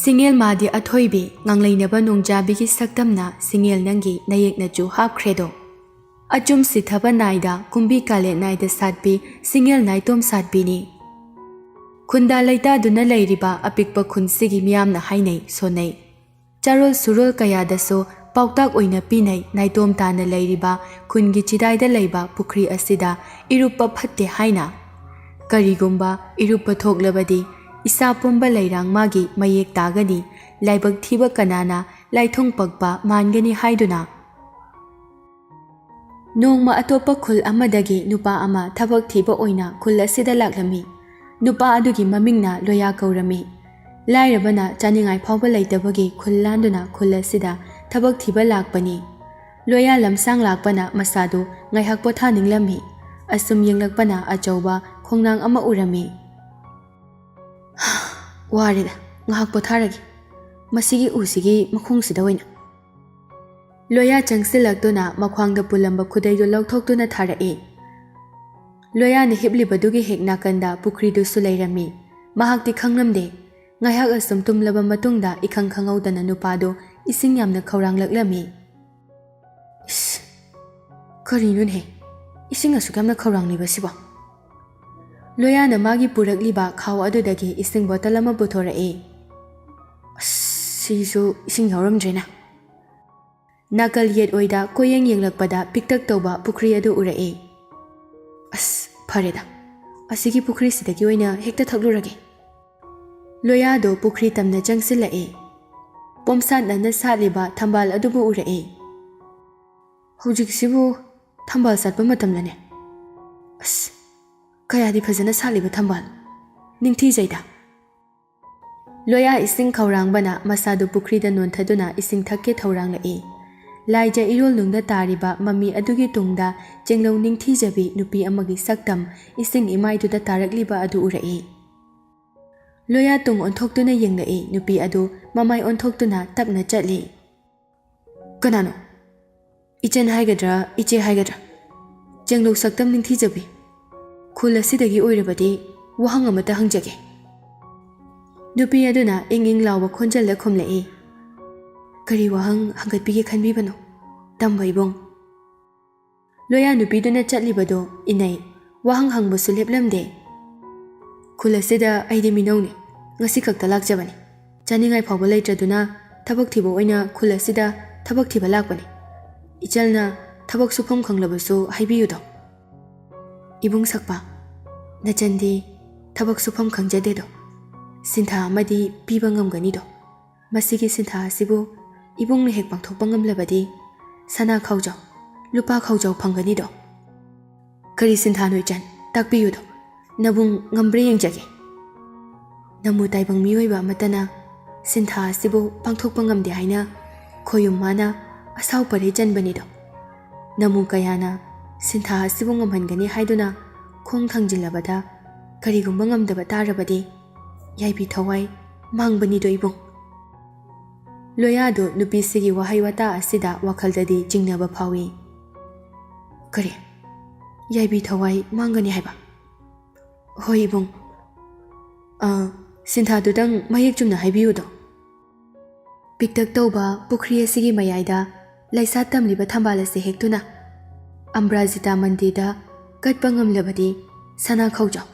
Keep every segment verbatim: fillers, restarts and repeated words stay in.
ꯁꯤꯡꯉꯦꯜ ꯃꯥꯗꯤ ꯑꯊꯣꯏꯕꯤ, ꯉꯥꯡꯂꯩꯅꯕ ꯅꯣꯡꯖꯥꯕꯤꯒꯤ ꯁꯛꯇꯝꯅ ꯁꯤꯡꯉꯦꯜ ꯅꯪꯒꯤ ꯅꯌꯦꯛꯅ ꯆꯨ ꯍꯥꯞꯈ꯭ꯔꯦꯗꯣ꯫ ꯑꯆꯨꯝ ꯁꯤꯊꯕ ꯅꯥꯏꯗ, ꯀꯨꯝꯕꯤ ꯀꯥꯂꯦꯟ ꯅꯥꯏꯗ ꯁꯥꯠꯄꯤ, ꯁꯤꯡꯉꯦꯜ ꯅꯥꯏꯇꯣꯝ ꯁꯥꯠꯄꯤꯅꯤ꯫ ꯈꯨꯟꯗꯥ ꯂꯩꯇꯥꯗꯨꯅ ꯂꯩꯔꯤꯕ ꯑꯄꯤꯛꯄ ꯈꯨꯟꯁꯤꯒꯤ ꯃꯤꯌꯥꯝꯅ ꯍꯥꯏꯅꯩ ꯁꯣꯟꯅꯩ꯫ ꯆꯥꯔꯣꯜ ꯁꯨꯔꯣꯜ ꯀꯌꯥꯗꯁꯨ ꯄꯥꯎꯇꯥꯛ ꯑꯣꯏꯅ ꯄꯤꯅꯩ ꯅꯥꯏꯇꯣꯝ ꯇꯥꯅ ꯂꯩꯔꯤꯕ ꯈꯨꯟꯒꯤ ꯆꯤꯗꯥꯏꯗ ꯂꯩꯕ ꯄꯨꯈ꯭ꯔꯤ ꯑꯁꯤꯗ ꯏꯔꯨꯞꯄ ꯐꯠꯇꯦ ꯍꯥꯏꯅ꯫ ꯀꯔꯤꯒꯨꯝꯕ ꯏꯔꯨꯞꯄ ꯊꯣꯛꯂꯕꯗꯤ ꯏꯁꯥ ꯄꯨꯝꯕ ꯂꯩꯔꯥꯡ ꯃꯥꯒꯤ ꯃꯌꯦꯛ ꯇꯥꯒꯅꯤ, ꯂꯥꯏꯕꯛ ꯊꯤꯕ ꯀꯅꯥꯅ ꯂꯥꯏꯊꯣꯡ ꯄꯛꯄ ꯃꯥꯟꯒꯅꯤ ꯍꯥꯏꯗꯨꯅ꯫ ꯅꯣꯡꯃ ꯑꯇꯣꯞꯄ ꯈꯨꯜ ꯑꯃꯗꯒꯤ ꯅꯨꯄꯥ ꯑꯃ ꯊꯕꯛ ꯊꯤꯕ ꯑꯣꯏꯅ ꯈꯨꯜ ꯑꯁꯤꯗ ꯂꯥꯛꯂꯝꯃꯤ꯫ ꯅꯨꯄꯥ ꯑꯗꯨꯒꯤ ꯃꯃꯤꯡꯅ ꯂꯣꯌꯥ ꯀꯧꯔꯝꯃꯤ꯫ ꯂꯥꯏꯔꯕꯅ ꯆꯥꯅꯤꯡꯉꯥꯏ ꯐꯥꯎꯕ ꯂꯩꯇꯕꯒꯤ ꯈꯨꯜ ꯂꯥꯟꯗꯨꯅ ꯈꯨꯜ ꯑꯁꯤꯗ ꯊꯕꯛ ꯊꯤꯕ ꯂꯥꯛꯄꯅꯤ꯫ ꯂꯣꯌꯥ ꯂꯝꯁꯥꯡ ꯂꯥꯛꯄꯅ ꯃꯁꯥꯗꯨ ꯉꯥꯏꯍꯥꯛ ꯄꯣꯊꯥꯅꯤꯡꯂꯝꯃꯤ꯫ ꯑꯁꯨꯝ ꯌꯦꯡꯂꯛꯄꯅ ꯑꯆꯧꯕ ꯈꯣꯡꯅꯥꯡ ꯑꯃ ꯎꯔꯝꯃꯤ꯫ "ꯋꯥꯔꯦꯗ, ꯉꯥꯏꯍꯥꯛ ꯄꯣꯊꯥꯔꯒꯦ꯫ ꯃꯁꯤꯒꯤ ꯎꯁꯤꯒꯤ ꯃꯈꯣꯡꯁꯤꯗ ꯑꯣꯏꯅ꯫" ꯂꯣꯌꯥ ꯆꯪꯁꯤꯜꯂꯛꯇꯨꯅ ꯃꯈ꯭ꯋꯥꯡꯗ ꯄꯨꯜꯂꯝꯕ ꯈꯨꯗꯩꯗꯨ ꯂꯧꯊꯣꯛꯇꯨꯅ ꯊꯥꯔꯛꯏ꯫ ꯂꯣꯌꯥꯅ ꯍꯤꯞꯂꯤꯕꯗꯨꯒꯤ ꯍꯦꯛ ꯅꯥꯀꯟꯗ ꯄꯨꯈ꯭ꯔꯤꯗꯨꯁꯨ ꯂꯩꯔꯝꯃꯤ꯫ ꯃꯍꯥꯛꯇꯤ ꯈꯪꯂꯝꯗꯦ꯫ ꯉꯥꯏꯍꯥꯛ ꯑꯁꯨꯝ ꯇꯨꯝꯂꯕ ꯃꯇꯨꯡꯗ ꯏꯈꯪ ꯈꯪꯍꯧꯗꯅ ꯅꯨꯄꯥꯗꯨ ꯏꯁꯤꯡ ꯌꯥꯝꯅ ꯈꯧꯔꯥꯡꯂꯛꯂꯝꯃꯤ꯫ "ꯏꯁ, ꯀꯔꯤꯅꯣꯅꯦ? ꯏꯁꯤꯡ ꯑꯁꯨꯛ ꯌꯥꯝꯅ ꯈꯧꯔꯥꯡꯂꯤꯕꯁꯤꯕꯣ?" ꯂꯣꯌꯥꯅ ꯃꯥꯒꯤ ꯄꯨꯔꯛꯂꯤꯕ ꯈꯥꯎ ꯑꯗꯨꯗꯒꯤ ꯏꯁꯤꯡ ꯕꯣꯇꯜ ꯑꯃ ꯄꯨꯊꯣꯔꯛꯏ꯫ "ꯑꯁ, ꯁꯤꯁꯨ ꯏꯁꯤꯡ ꯌꯥꯎꯔꯝꯗ꯭ꯔꯦꯅ꯫" ꯅꯥꯀꯜ ꯌꯦꯠ ꯑꯣꯏꯗ ꯀꯣꯌꯦꯡ ꯌꯦꯡꯂꯛꯄꯗ ꯄꯤꯛꯇꯛ ꯇꯧꯕ ꯄꯨꯈ꯭ꯔꯤ ꯑꯗꯨ ꯎꯔꯛꯏ꯫ "ꯑꯁ, ꯐꯔꯦꯗ, ꯑꯁꯤꯒꯤ ꯄꯨꯈ꯭ꯔꯤꯁꯤꯗꯒꯤ ꯑꯣꯏꯅ ꯍꯦꯛꯇ ꯊꯛꯂꯨꯔꯒꯦ꯫" ꯂꯣꯌꯥꯗꯣ ꯄꯨꯈ꯭ꯔꯤ ꯇꯝꯅ ꯆꯪꯁꯤꯜꯂꯛꯏ꯫ ꯄꯣꯝꯁꯥꯠꯅꯅ ꯁꯥꯠꯂꯤꯕ ꯊꯝꯕꯥꯜ ꯑꯗꯨꯕꯨ ꯎꯔꯛꯏ꯫ "ꯍꯧꯖꯤꯛꯁꯤꯕꯨ ꯊꯝꯕꯥꯜ ꯁꯥꯠꯄ ꯃꯇꯝꯂꯅꯦ? ꯑꯁ, ꯀꯌꯥꯗꯤ ꯐꯖꯅ ꯁꯥꯠꯂꯤꯕ ꯊꯝꯕꯥꯜ! ꯅꯤꯡꯊꯤꯖꯩꯗ꯫" ꯂꯣꯌꯥ ꯏꯁꯤꯡ ꯈꯧꯔꯥꯡꯕꯅ ꯃꯁꯥꯗꯨ ꯄꯨꯈ꯭ꯔꯤꯗ ꯅꯣꯟꯊꯗꯨꯅ ꯏꯁꯤꯡ ꯊꯛꯀꯦ ꯊꯧꯔꯥꯡꯂꯛꯏ꯫ ꯂꯥꯏꯖ ꯏꯔꯣꯜꯅꯨꯡꯗ ꯇꯥꯔꯤꯕ ꯃꯃꯤ ꯑꯗꯨꯒꯤ ꯇꯨꯡꯗ ꯆꯦꯡꯂꯧ ꯅꯤꯡꯊꯤꯖꯕꯤ ꯅꯨꯄꯤ ꯑꯃꯒꯤ ꯁꯛꯇꯝ ꯏꯁꯤꯡ ꯏꯃꯥꯏꯗꯨꯗ ꯇꯥꯔꯛꯂꯤꯕ ꯑꯗꯨ ꯎꯔꯛꯏ꯫ ꯂꯣꯌꯥ ꯇꯨꯡ ꯑꯣꯟꯊꯣꯛꯇꯨꯅ ꯌꯦꯡꯂꯛꯏ꯫ ꯅꯨꯄꯤ ꯑꯗꯨ ꯃꯃꯥꯏ ꯑꯣꯟꯊꯣꯛꯇꯨꯅ ꯇꯞꯅ ꯆꯠꯂꯤ꯫ "ꯀꯅꯥꯅꯣ? ꯏꯆꯟ ꯍꯥꯏꯒꯗ꯭ꯔꯥ, ꯏꯆꯦ ꯍꯥꯏꯒꯗ꯭ꯔꯥ? ꯆꯦꯡꯂꯧ ꯁꯛꯇꯝ ꯅꯤꯡꯊꯤꯖꯕꯤ, ꯈꯨꯜ ꯑꯁꯤꯗꯒꯤ ꯑꯣꯏꯔꯕꯗꯤ ꯋꯥꯍꯪ ꯑꯃꯇ ꯍꯪꯖꯒꯦ꯫" ꯅꯨꯄꯤ ꯑꯗꯨꯅ ꯏꯪ ꯏꯪ ꯂꯥꯎꯕ ꯈꯣꯟꯖꯦꯜꯗ ꯈꯨꯝꯂꯛꯏ, "ꯀꯔꯤ ꯋꯥꯍꯪ ꯍꯪꯒꯠꯄꯤꯒꯦ ꯈꯟꯕꯤꯕꯅꯣ, ꯇꯝꯕ ꯏꯕꯨꯡ?" ꯂꯣꯌꯥ ꯅꯨꯄꯤꯗꯨꯅ ꯆꯠꯂꯤꯕꯗꯨ ꯏꯟꯅꯩ, ꯋꯥꯍꯪ ꯍꯪꯕꯁꯨ ꯂꯦꯞꯂꯝꯗꯦ꯫ "ꯈꯨꯜ ꯑꯁꯤꯗ ꯑꯩꯗꯤ ꯃꯤꯅꯧꯅꯤ, ꯉꯁꯤ ꯈꯛꯇ ꯂꯥꯛꯆꯕꯅꯤ꯫ ꯆꯥꯅꯤꯡꯉꯥꯏ ꯐꯥꯎꯕ ꯂꯩꯇ꯭ꯔꯗꯨꯅ ꯊꯕꯛ ꯊꯤꯕ ꯑꯣꯏꯅ ꯈꯨꯜ ꯑꯁꯤꯗ ꯊꯕꯛ ꯊꯤꯕ ꯂꯥꯛꯄꯅꯤ꯫ ꯏꯆꯜꯅ ꯊꯕꯛ ꯁꯨꯐꯝ ꯈꯪꯂꯕꯁꯨ ꯍꯥꯏꯕꯤꯌꯨꯗꯣ꯫" "ꯏꯕꯨꯡ ꯁꯛꯄ, ꯅꯆꯟꯗꯤ ꯊꯕꯛ ꯁꯨꯐꯝ ꯈꯪꯖꯗꯦꯗꯣ꯫ ꯁꯤꯟꯊꯥ ꯑꯃꯗꯤ ꯄꯤꯕ ꯉꯝꯒꯅꯤꯗꯣ꯫ ꯃꯁꯤꯒꯤ ꯁꯤꯟꯊꯥ ꯑꯁꯤꯕꯨ ꯏꯕꯨꯡꯅ ꯍꯦꯛ ꯄꯥꯡꯊꯣꯛꯄ ꯉꯝꯂꯕꯗꯤ ꯁꯅꯥ ꯈꯥꯎꯖꯥꯎ, ꯂꯨꯄꯥ ꯈꯥꯎꯖꯥꯎ ꯐꯪꯒꯅꯤꯗꯣ꯫" "ꯀꯔꯤ ꯁꯤꯟꯊꯥꯅꯣ ꯏꯆꯟ? ꯇꯥꯛꯄꯤꯌꯨꯗꯣ꯫ ꯅꯕꯨꯡ ꯉꯝꯕ꯭ꯔꯥ ꯌꯦꯡꯖꯒꯦ꯫" "ꯅꯃꯨ ꯇꯥꯏꯕꯪ ꯃꯤꯑꯣꯏꯕ ꯑꯃꯠꯇꯅ ꯁꯤꯟꯊꯥ ꯑꯁꯤꯕꯨ ꯄꯥꯡꯊꯣꯛꯄ ꯉꯝꯗꯦ ꯍꯥꯏꯅ ꯈꯣꯌꯨꯝ ꯃꯥꯅ ꯑꯁꯥꯎ ꯄꯔꯩ ꯆꯟꯕꯅꯤꯗꯣ꯫ ꯅꯃꯨ ꯀꯌꯥꯅ ꯁꯤꯟꯊꯥ ꯑꯁꯤꯕꯨ ꯉꯝꯍꯟꯒꯅꯤ ꯍꯥꯏꯗꯨꯅ ꯈꯣꯡ ꯊꯥꯡꯖꯤꯜꯂꯕꯗ ꯀꯔꯤꯒꯨꯝꯕ ꯉꯝꯗꯕ ꯇꯥꯔꯕꯗꯤ ꯌꯥꯏꯕꯤ ꯊꯋꯥꯏ ꯃꯥꯡꯕꯅꯤꯗꯣ ꯏꯕꯨꯡ꯫" ꯂꯣꯌꯥꯗꯨ ꯅꯨꯄꯤꯁꯤꯒꯤ ꯋꯥꯍꯩ ꯋꯥꯇꯥ ꯑꯁꯤꯗ ꯋꯥꯈꯜꯗꯗꯤ ꯆꯤꯡꯅꯕ ꯐꯥꯎꯏ꯫ "ꯀꯔꯤ? ꯌꯥꯏꯕꯤ ꯊꯋꯥꯏ ꯃꯥꯡꯒꯅꯤ ꯍꯥꯏꯕ?" "ꯍꯣꯏ ꯏꯕꯨꯡ꯫ ꯑ, ꯁꯤꯟꯊꯥꯗꯨꯗꯪ ꯃꯌꯦꯛ ꯆꯨꯝꯅ ꯍꯥꯏꯕꯤꯌꯨꯗꯣ꯫" ꯄꯤꯛꯇꯛ ꯇꯧꯕ ꯄꯨꯈ꯭ꯔꯤ ꯑꯁꯤꯒꯤ ꯃꯌꯥꯏꯗ ꯂꯩꯁꯥ ꯇꯝꯂꯤꯕ ꯊꯝꯕꯥꯜ ꯑꯁꯤ ꯍꯦꯛꯇꯨꯅ ꯑꯝꯕ꯭ꯔꯥꯖꯤꯇꯥ ꯃꯟꯗꯤꯔꯗ ꯀꯠꯄ ꯉꯝꯂꯕꯗꯤ ꯁꯅꯥ ꯈꯧꯖꯥꯎ,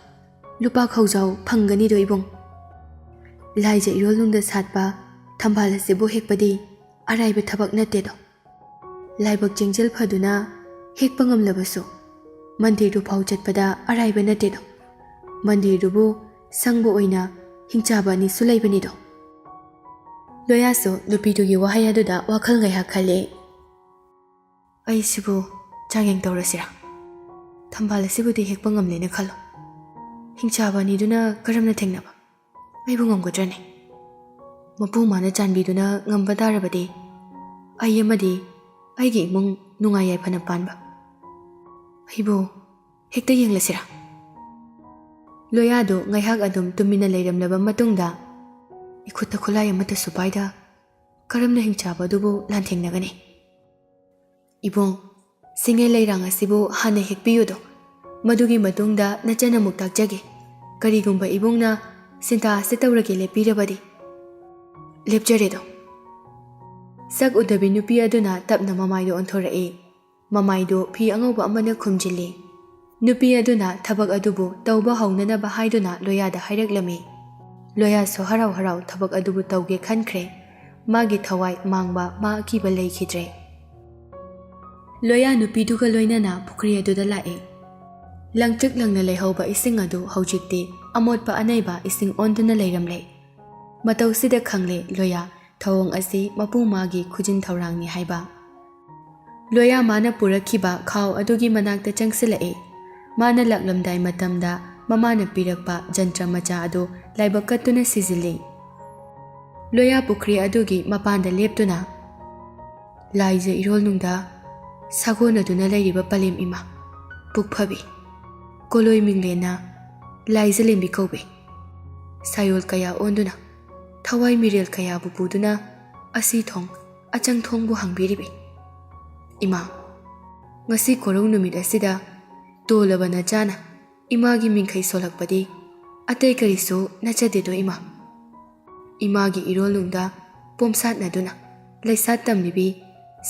ꯂꯨꯄꯥ ꯈꯧꯖꯥꯎ ꯐꯪꯒꯅꯤꯗꯣ ꯏꯕꯨꯡ꯫ ꯂꯥꯏꯖ ꯏꯔꯣꯜ ꯅꯨꯡꯗ ꯁꯥꯠꯄ ꯊꯝꯕꯥꯜ ꯑꯁꯤꯕꯨ ꯍꯦꯛꯄꯗꯤ ꯑꯔꯥꯏꯕ ꯊꯕꯛ ꯅꯠꯇꯦꯗꯣ꯫ ꯂꯥꯏꯕꯛ ꯆꯦꯡꯖꯦꯜ ꯐꯗꯨꯅ ꯍꯦꯛꯄ ꯉꯝꯂꯕꯁꯨ ꯃꯟꯗꯤꯔꯗꯨ ꯐꯥꯎ ꯆꯠꯄꯗ ꯑꯔꯥꯏꯕ ꯅꯠꯇꯦꯗꯣ꯫ ꯃꯟꯗꯤꯔꯗꯨꯕꯨ ꯁꯪꯕ ꯑꯣꯏꯅ ꯍꯤꯡꯆꯥꯕ ꯑꯅꯤꯁꯨ ꯂꯩꯕꯅꯤꯗꯣ꯫ ꯂꯣꯌꯥꯁꯨ ꯅꯨꯄꯤꯗꯨꯒꯤ ꯋꯥꯍꯩ ꯑꯗꯨꯗ ꯋꯥꯈꯜ ꯉꯥꯏꯍꯥꯛ ꯈꯜꯂꯦ꯫ "ꯑꯩꯁꯤꯕꯨ ꯆꯥꯡꯌꯦꯡ ꯇꯧꯔꯁꯤꯔꯥ? ꯊꯝꯕꯥꯜ ꯑꯁꯤꯕꯨꯗꯤ ꯍꯦꯛꯄ ꯉꯝꯂꯦꯅ ꯈꯜꯂꯣ꯫ ꯍꯤꯡꯆꯥꯕ ꯑꯅꯤꯗꯨꯅ ꯀꯔꯝꯅ ꯊꯦꯡꯅꯕ? ꯑꯩꯕꯨ ꯉꯝꯒꯗ꯭ꯔꯅꯦ? ꯃꯄꯨ ꯃꯥꯅ ꯆꯥꯟꯕꯤꯗꯨꯅ ꯉꯝꯕ ꯇꯥꯔꯕꯗꯤ ꯑꯩ ꯑꯃꯗꯤ ꯑꯩꯒꯤ ꯏꯃꯨꯡ ꯅꯨꯡꯉꯥꯏ ꯌꯥꯏꯐꯅ ꯄꯥꯟꯕ꯫ ꯑꯩꯕꯨ ꯍꯦꯛꯇ ꯌꯦꯡꯂꯁꯤꯔꯥ?" ꯂꯣꯌꯥꯗꯨ ꯉꯥꯏꯍꯥꯛ ꯑꯗꯨꯝ ꯇꯨꯃꯤꯟꯅ ꯂꯩꯔꯝꯂꯕ ꯃꯇꯨꯡꯗ, "ꯏꯈꯨꯠꯇ ꯈꯨꯠꯂꯥꯏ ꯑꯃꯠꯇꯁꯨ ꯄꯥꯏꯗ ꯀꯔꯝꯅ ꯍꯤꯡꯆꯥꯕ ꯑꯗꯨꯕꯨ ꯂꯥꯟꯊꯦꯡꯅꯒꯅꯤ? ꯏꯕꯨꯡ, ꯁꯤꯡꯉꯩ ꯂꯩꯔꯥꯡ ꯑꯁꯤꯕꯨ ꯍꯥꯟꯅ ꯍꯦꯛꯄꯤꯌꯨꯗꯣ꯫ ꯃꯗꯨꯒꯤ ꯃꯇꯨꯡꯗ ꯅꯆꯟ ꯑꯃꯨꯛ ꯇꯥꯛꯆꯒꯦ꯫ ꯀꯔꯤꯒꯨꯝꯕ ꯏꯕꯨꯡꯅ "ꯁꯤꯟꯇꯥ ꯑꯁꯤ ꯇꯧꯔꯒꯦ ꯂꯦꯞꯄꯤꯔꯕꯗꯤ?" "ꯂꯦꯞꯆꯔꯦꯗꯣ꯫" ꯁꯛ ꯎꯗꯕꯤ ꯅꯨꯄꯤ ꯑꯗꯨꯅ ꯇꯞꯅ ꯃꯃꯥꯏꯗꯨ ꯑꯣꯟꯊꯣꯔꯛꯏ꯫ ꯃꯃꯥꯏꯗꯨ ꯐꯤ ꯑꯉꯧꯕ ꯑꯃꯅ ꯈꯨꯝꯖꯤꯜꯂꯤ꯫ ꯅꯨꯄꯤ ꯑꯗꯨꯅ ꯊꯕꯛ ꯑꯗꯨꯕꯨ ꯇꯧꯕ ꯍꯧꯅꯅꯕ ꯍꯥꯏꯗꯨꯅ ꯂꯣꯌꯥꯗ ꯍꯥꯏꯔꯛꯂꯝꯃꯤ꯫ ꯂꯣꯌꯥꯁꯨ ꯍꯔꯥꯎ ꯍꯔꯥꯎ ꯊꯕꯛ ꯑꯗꯨꯕꯨ ꯇꯧꯒꯦ ꯈꯟꯈ꯭ꯔꯦ꯫ ꯃꯥꯒꯤ ꯊꯋꯥꯏ ꯃꯥꯡꯕ, ꯃꯥ ꯑꯀꯤꯕ ꯂꯩꯈꯤꯗ꯭ꯔꯦ꯫ ꯂꯣꯌꯥ ꯅꯨꯄꯤꯗꯨꯒ ꯂꯣꯏꯅꯅ ꯄꯨꯈ꯭ꯔꯤ ꯑꯗꯨꯗ ꯂꯥꯛꯏ꯫ ꯂꯪꯇ꯭ꯔꯤꯛ ꯂꯪꯅ ꯂꯩꯍꯧꯕ ꯏꯁꯤꯡ ꯑꯗꯨ ꯍꯧꯖꯤꯛꯇꯤ ꯑꯃꯣꯠꯄ ꯑꯅꯩꯕ ꯏꯁꯤꯡ ꯑꯣꯟꯗꯨꯅ ꯂꯩꯔꯝꯂꯦ꯫ ꯃꯇꯧꯁꯤꯗ ꯈꯪꯂꯦ ꯂꯣꯌꯥ ꯊꯧꯑꯣꯡ ꯑꯁꯤ ꯃꯄꯨ ꯃꯥꯒꯤ ꯈꯨꯖꯤꯟ ꯊꯧꯔꯥꯡꯅꯤ ꯍꯥꯏꯕ꯫ ꯂꯣꯌꯥ ꯃꯥꯅ ꯄꯨꯔꯛꯈꯤꯕ ꯈꯥꯎ ꯑꯗꯨꯒꯤ ꯃꯅꯥꯛꯇ ꯆꯪꯁꯤꯜꯂꯛꯏ꯫ ꯃꯥꯅ ꯂꯥꯛꯂꯝꯗꯥꯏ ꯃꯇꯝꯗ ꯃꯃꯥꯅ ꯄꯤꯔꯛꯄ ꯖꯟꯇ꯭ꯔ ꯃꯆꯥ ꯑꯗꯨ ꯂꯥꯏꯕꯛ ꯀꯠꯇꯨꯅ ꯁꯤꯖꯤꯜꯂꯤ꯫ ꯂꯣꯌꯥ ꯄꯨꯈ꯭ꯔꯤ ꯑꯗꯨꯒꯤ ꯃꯄꯥꯟꯗ ꯂꯦꯞꯇꯨꯅ, "ꯂꯥꯏꯖ ꯏꯔꯣꯜꯅꯨꯡꯗ ꯁꯥꯒꯣꯟꯅꯗꯨꯅ ꯂꯩꯔꯤꯕ ꯄꯂꯦꯝ ꯏꯃꯥ, ꯄꯨꯛ ꯐꯕꯤ, ꯀꯣꯂꯣꯏ ꯃꯤꯡꯂꯦꯟꯅ ꯂꯥꯏꯖ ꯂꯦꯝꯕꯤ ꯀꯧꯕꯤ, ꯁꯥꯌꯣꯜ ꯀꯌꯥ ꯑꯣꯟꯗꯨꯅ, ꯊꯋꯥꯏ ꯃꯤꯔꯦꯜ ꯀꯌꯥꯕꯨ ꯄꯨꯗꯨꯅ, ꯑꯁꯤ ꯊꯣꯡ ꯑꯆꯪ ꯊꯣꯡꯕꯨ ꯍꯥꯡꯕꯤꯔꯤꯕꯤ ꯏꯃꯥ, ꯉꯁꯤ ꯀꯣꯔꯧ ꯅꯨꯃꯤꯠ ꯑꯁꯤꯗ ꯇꯣꯜꯂꯕ ꯅꯆꯥꯅ ꯏꯃꯥꯒꯤ ꯃꯤꯡꯈꯩ ꯁꯣꯜꯂꯛꯄꯗꯤ ꯑꯇꯩ ꯀꯔꯤꯁꯨ ꯅꯠꯆꯗꯦꯗꯣ ꯏꯃꯥ꯫ ꯏꯃꯥꯒꯤ ꯏꯔꯣꯜꯅꯨꯡꯗ ꯄꯣꯝꯁꯥꯠꯅꯗꯨꯅ ꯂꯩꯁꯥꯠ ꯇꯝꯂꯤꯕꯤ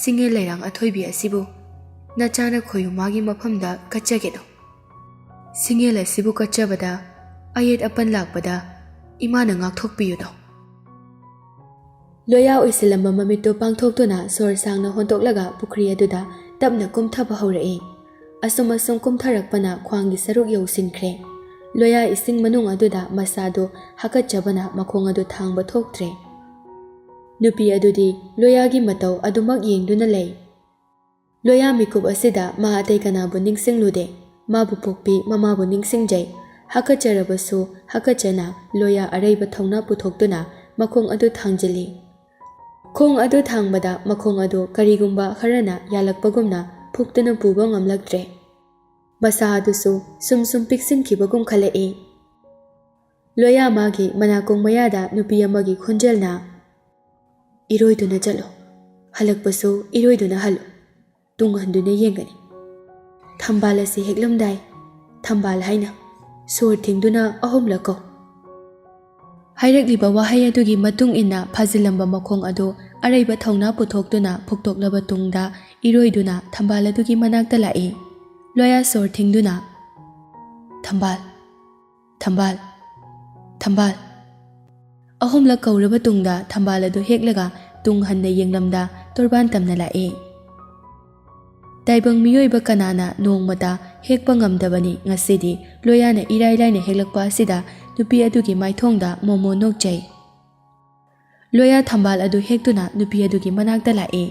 ꯁꯤꯡꯉꯦꯜ ꯂꯩꯔꯥꯡ ꯑꯊꯣꯏꯕꯤ ꯑꯁꯤꯕꯨ ꯅꯆꯥꯅ ꯈꯣꯌꯨꯝ ꯃꯥꯒꯤ ꯃꯐꯝꯗ ꯀꯠꯆꯒꯦꯗꯣ꯫ ꯁꯤꯡꯉꯦꯜ ꯑꯁꯤꯕꯨ ꯀꯠꯆꯕꯗ ꯑꯌꯦꯠ ꯑꯄꯟ ꯂꯥꯛꯄꯗ ꯏꯃꯥꯅ ꯉꯥꯛꯊꯣꯛꯄꯤꯌꯨꯗꯣ꯫" ꯂꯣꯌꯥ ꯎꯏꯁꯤꯜꯂꯝꯕ ꯃꯃꯤꯠꯇꯨ ꯄꯥꯡꯊꯣꯛꯇꯨꯅ ꯁꯣꯔ ꯁꯥꯡꯅ ꯍꯣꯟꯗꯣꯛꯂꯒ ꯄꯨꯈ꯭ꯔꯤ ꯑꯗꯨꯗ ꯇꯞꯅ ꯀꯨꯝꯊꯕ ꯍꯧꯔꯛꯏ꯫ ꯑꯁꯨꯝ ꯑꯁꯨꯝ ꯀꯨꯝꯊꯔꯛꯄꯅ ꯈ꯭ꯋꯥꯡꯒꯤ ꯁꯔꯨꯛ ꯌꯧꯁꯤꯟꯈ꯭ꯔꯦ꯫ ꯂꯣꯌꯥ ꯏꯁꯤꯡ ꯃꯅꯨꯡ ꯑꯗꯨꯗ ꯃꯁꯥꯗꯨ ꯍꯥꯀꯠꯆꯕꯅ ꯃꯈꯣꯡ ꯑꯗꯨ ꯊꯥꯡꯕ ꯊꯣꯛꯇ꯭ꯔꯦ꯫ ꯅꯨꯄꯤ ꯑꯗꯨꯗꯤ ꯂꯣꯌꯥꯒꯤ ꯃꯇꯧ ꯑꯗꯨꯃꯛ ꯌꯦꯡꯗꯨꯅ ꯂꯩ꯫ ꯂꯣꯌꯥ ꯃꯤꯀꯨꯞ ꯑꯁꯤꯗ ꯃꯥ ꯑꯇꯩ ꯀꯅꯥꯕꯨ ꯅꯤꯡꯁꯤꯡꯂꯨꯗꯦ꯫ ꯃꯥꯕꯨ ꯄꯣꯛꯄꯤ ꯃꯃꯥꯕꯨ ꯅꯤꯡꯁꯤꯡꯖꯩ꯫ ꯍꯥꯀꯠꯆꯔꯕꯁꯨ ꯍꯥꯀꯠꯆꯅ ꯂꯣꯌꯥ ꯑꯔꯩꯕ ꯊꯧꯅꯥ ꯄꯨꯊꯣꯛꯇꯨꯅ ꯃꯈꯣꯡ ꯑꯗꯨ ꯊꯥꯡꯖꯤꯜꯂꯤ꯫ ꯈꯣꯡ ꯑꯗꯨ ꯊꯥꯡꯕꯗ ꯃꯈꯣꯡ ꯑꯗꯨ ꯀꯔꯤꯒꯨꯝꯕ ꯈꯔꯅ ꯌꯥꯜꯂꯛꯄꯒꯨꯝꯅ ꯐꯨꯛꯇꯨꯅ ꯄꯨꯕ ꯉꯝꯂꯛꯇ꯭ꯔꯦ꯫ ꯃꯁꯥ ꯑꯗꯨꯁꯨ ꯁꯨꯝ ꯁꯨꯝ ꯄꯤꯛꯁꯤꯟꯈꯤꯕꯒꯨꯝ ꯈꯜꯂꯛꯏ꯫ ꯂꯣꯌꯥ ꯃꯥꯒꯤ ꯃꯅꯥꯀꯣꯡ ꯃꯌꯥꯗ ꯅꯨꯄꯤ ꯑꯃꯒꯤ ꯈꯣꯟꯖꯦꯜꯅ, "ꯏꯔꯣꯏꯗꯨꯅ ꯆꯠꯂꯨ, ꯍꯜꯂꯛꯄꯁꯨ ꯏꯔꯣꯏꯗꯨꯅ ꯍꯜꯂꯨ, ꯇꯨꯡ ꯍꯟꯗꯨꯅ ꯌꯦꯡꯒꯅꯤ꯫ ꯊꯝꯕꯥꯜ ꯑꯁꯤ ꯍꯦꯛꯂꯝꯗꯥꯏ, ꯊꯝꯕꯥꯜ ꯍꯥꯏꯅ ꯁꯣꯔ ꯊꯤꯡꯗꯨꯅ ꯑꯍꯨꯝꯂꯛ ꯀꯧ꯫" ꯍꯥꯏꯔꯛꯂꯤꯕ ꯋꯥꯍꯩ ꯑꯗꯨꯒꯤ ꯃꯇꯨꯡ ꯏꯟꯅ ꯐꯥꯖꯤꯜꯂꯝꯕ ꯃꯈꯣꯡ ꯑꯗꯨ ꯑꯔꯩꯕ ꯊꯧꯅꯥ ꯄꯨꯊꯣꯛꯇꯨꯅ ꯐꯨꯛꯇꯣꯛꯂꯕ ꯇꯨꯡꯗ ꯏꯔꯣꯏꯗꯨꯅ ꯊꯝꯕꯥꯜ ꯑꯗꯨꯒꯤ ꯃꯅꯥꯛꯇ ꯂꯥꯛꯏ꯫ ꯂꯣꯌꯥ ꯁꯣꯔ ꯊꯤꯡꯗꯨꯅ, "ꯊꯝꯕꯥꯜ, ꯊꯝꯕꯥꯜ, ꯊꯝꯕꯥꯜ!" ꯑꯍꯨꯝꯂꯛ ꯀꯧꯔꯕ ꯇꯨꯡꯗ ꯊꯝꯕꯥꯜ ꯑꯗꯨ ꯍꯦꯛꯂꯒ ꯇꯨꯡ ꯍꯟꯅ ꯌꯦꯡꯂꯝꯗ ꯇꯣꯔꯕꯥꯟ ꯇꯝꯅ ꯂꯥꯛꯏ꯫ ꯇꯥꯏꯕꯪ ꯃꯤꯑꯣꯏꯕ ꯀꯅꯥꯅ ꯅꯣꯡꯃꯇ ꯍꯦꯛꯄ ꯉꯝꯗꯕꯅꯤ꯫ ꯉꯁꯤꯗꯤ ꯂꯣꯌꯥꯅ ꯏꯔꯥꯏ ꯂꯥꯏꯅ ꯍꯦꯛꯂꯛꯄ ꯑꯁꯤꯗ ꯅꯨꯄꯤ ꯑꯗꯨꯒꯤ ꯃꯥꯏꯊꯣꯡꯗ ꯃꯣꯃꯣ ꯅꯣꯛꯆꯩ꯫ ꯂꯣꯌꯥ ꯊꯝꯕꯥꯜ ꯑꯗꯨ ꯍꯦꯛꯇꯨꯅ ꯅꯨꯄꯤ ꯑꯗꯨꯒꯤ ꯃꯅꯥꯛꯇ ꯂꯥꯛꯏ꯫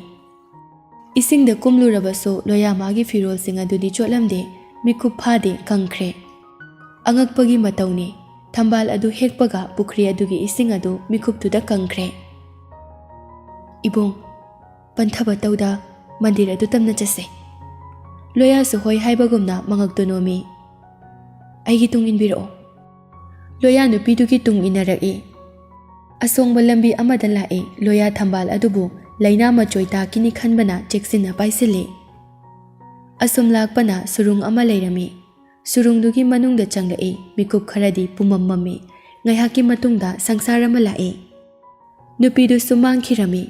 ꯏꯁꯤꯡꯗ ꯀꯨꯝꯂꯨꯔꯕꯁꯨ ꯂꯣꯌꯥ ꯃꯥꯒꯤ ꯐꯤꯔꯣꯜꯁꯤꯡ ꯑꯗꯨꯗꯤ ꯆꯣꯠꯂꯝꯗꯦ꯫ ꯃꯤꯀꯨꯞ ꯐꯥꯗꯦ, ꯀꯪꯈ꯭ꯔꯦ꯫ ꯑꯉꯛꯄꯒꯤ ꯃꯇꯧꯅꯤ꯫ ꯊꯝꯕꯥꯜ ꯑꯗꯨ ꯍꯦꯛꯄꯒ ꯄꯨꯈ꯭ꯔꯤ ꯑꯗꯨꯒꯤ ꯏꯁꯤꯡ ꯑꯗꯨ ꯃꯤꯀꯨꯞꯇꯨꯗ ꯀꯪꯈ꯭ꯔꯦ꯫ "ꯏꯕꯨꯡ, ꯄꯟꯊꯕ ꯇꯧꯗ, ꯃꯟꯗꯤꯔ ꯑꯗꯨ ꯇꯝꯅ ꯆꯠꯁꯦ꯫" ꯂꯣꯌꯥꯁꯨ ꯍꯣꯏ ꯍꯥꯏꯕꯒꯨꯝꯅ ꯃꯉꯛꯇꯨ ꯅꯣꯝꯃꯤ꯫ "ꯑꯩꯒꯤ ꯇꯨꯡ ꯏꯟꯕꯤꯔꯛꯑꯣ꯫" ꯂꯣꯌꯥ ꯅꯨꯄꯤꯗꯨꯒꯤ ꯇꯨꯡ ꯏꯟꯅꯔꯛꯏ꯫ ꯑꯁꯣꯡꯕ ꯂꯝꯕꯤ ꯑꯃꯗ ꯂꯥꯛꯏ꯫ ꯂꯣꯌꯥ ꯊꯝꯕꯥꯜ ꯑꯗꯨꯕꯨ ꯂꯥꯏꯅꯥ ꯃꯆꯣꯏ ꯇꯥꯛꯀꯤꯅꯤ ꯈꯟꯕꯅ ꯆꯦꯛꯁꯤꯟꯅ ꯄꯥꯏꯁꯤꯜꯂꯤ꯫ ꯑꯁꯨꯝ ꯂꯥꯛꯄꯅ ꯁꯨꯔꯨꯡ ꯑꯃ ꯂꯩꯔꯝꯃꯤ꯫ ꯁꯨꯔꯨꯡꯗꯨꯒꯤ ꯃꯅꯨꯡꯗ ꯆꯪꯂꯛꯏ꯫ ꯃꯤꯀꯨꯞ ꯈꯔꯗꯤ ꯄꯨꯝꯃꯝ ꯃꯝꯃꯤ꯫ ꯉꯥꯏꯍꯥꯛꯀꯤ ꯃꯇꯨꯡꯗ ꯁꯪꯁꯥꯔ ꯑꯃ ꯂꯥꯛꯏ꯫ ꯅꯨꯄꯤꯗꯨꯁꯨ ꯃꯥꯡꯈꯤꯔꯝꯃꯤ꯫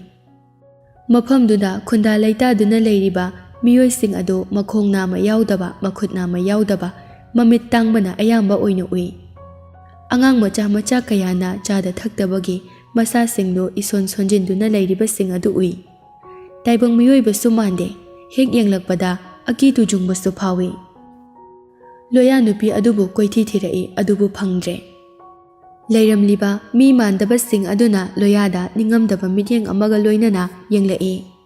ꯃꯐꯝꯗꯨꯗ ꯈꯨꯟꯗꯥ ꯂꯩꯇꯥꯗꯨꯅ ꯂꯩꯔꯤꯕ ꯃꯤꯑꯣꯏꯁꯤꯡ ꯑꯗꯨ ꯃꯈꯣꯡ ꯅꯥꯝꯃ ꯌꯥꯎꯗꯕ, ꯃꯈꯨꯠ ꯅꯥꯝꯃ ꯌꯥꯎꯗꯕ, ꯃꯃꯤꯠ ꯇꯥꯡꯕꯅ ꯑꯌꯥꯝꯕ ꯑꯣꯏꯅ ꯎꯏ꯫ ꯑꯉꯥꯡ ꯃꯆꯥ ꯃꯆꯥ ꯀꯌꯥꯅ ꯆꯥꯗ ꯊꯛꯇꯕꯒꯤ ꯃꯁꯥꯁꯤꯡꯗꯨ ꯏꯁꯣꯟ ꯁꯣꯟꯖꯤꯟꯗꯨꯅ ꯂꯩꯔꯤꯕꯁꯤꯡ ꯑꯗꯨ ꯎꯏ꯫ ꯇꯥꯏꯕꯪ ꯃꯤꯑꯣꯏꯕꯁꯨ ꯃꯥꯟꯗꯦ꯫ ꯍꯦꯛ ꯌꯦꯡꯂꯛꯄꯗ ꯑꯀꯤ ꯇꯨꯖꯨꯡꯕꯁꯨ ꯐꯥꯎꯏ꯫ ꯂꯣꯌꯥ ꯅꯨꯄꯤ ꯑꯗꯨꯕꯨ ꯀꯣꯏꯊꯤ ꯊꯤꯔꯛꯏ, ꯑꯗꯨꯕꯨ ꯐꯪꯗ꯭ꯔꯦ꯫ ꯂꯩꯔꯝꯂꯤꯕ ꯃꯤ ꯃꯥꯟꯗꯕꯁꯤꯡ ꯑꯗꯨꯅ ꯂꯣꯌꯥꯗ ꯅꯤꯡꯉꯝꯗꯕ ꯃꯤꯠꯌꯦꯡ ꯑꯃꯒ ꯂꯣꯏꯅꯅ ꯌꯦꯡꯂꯛꯏ꯫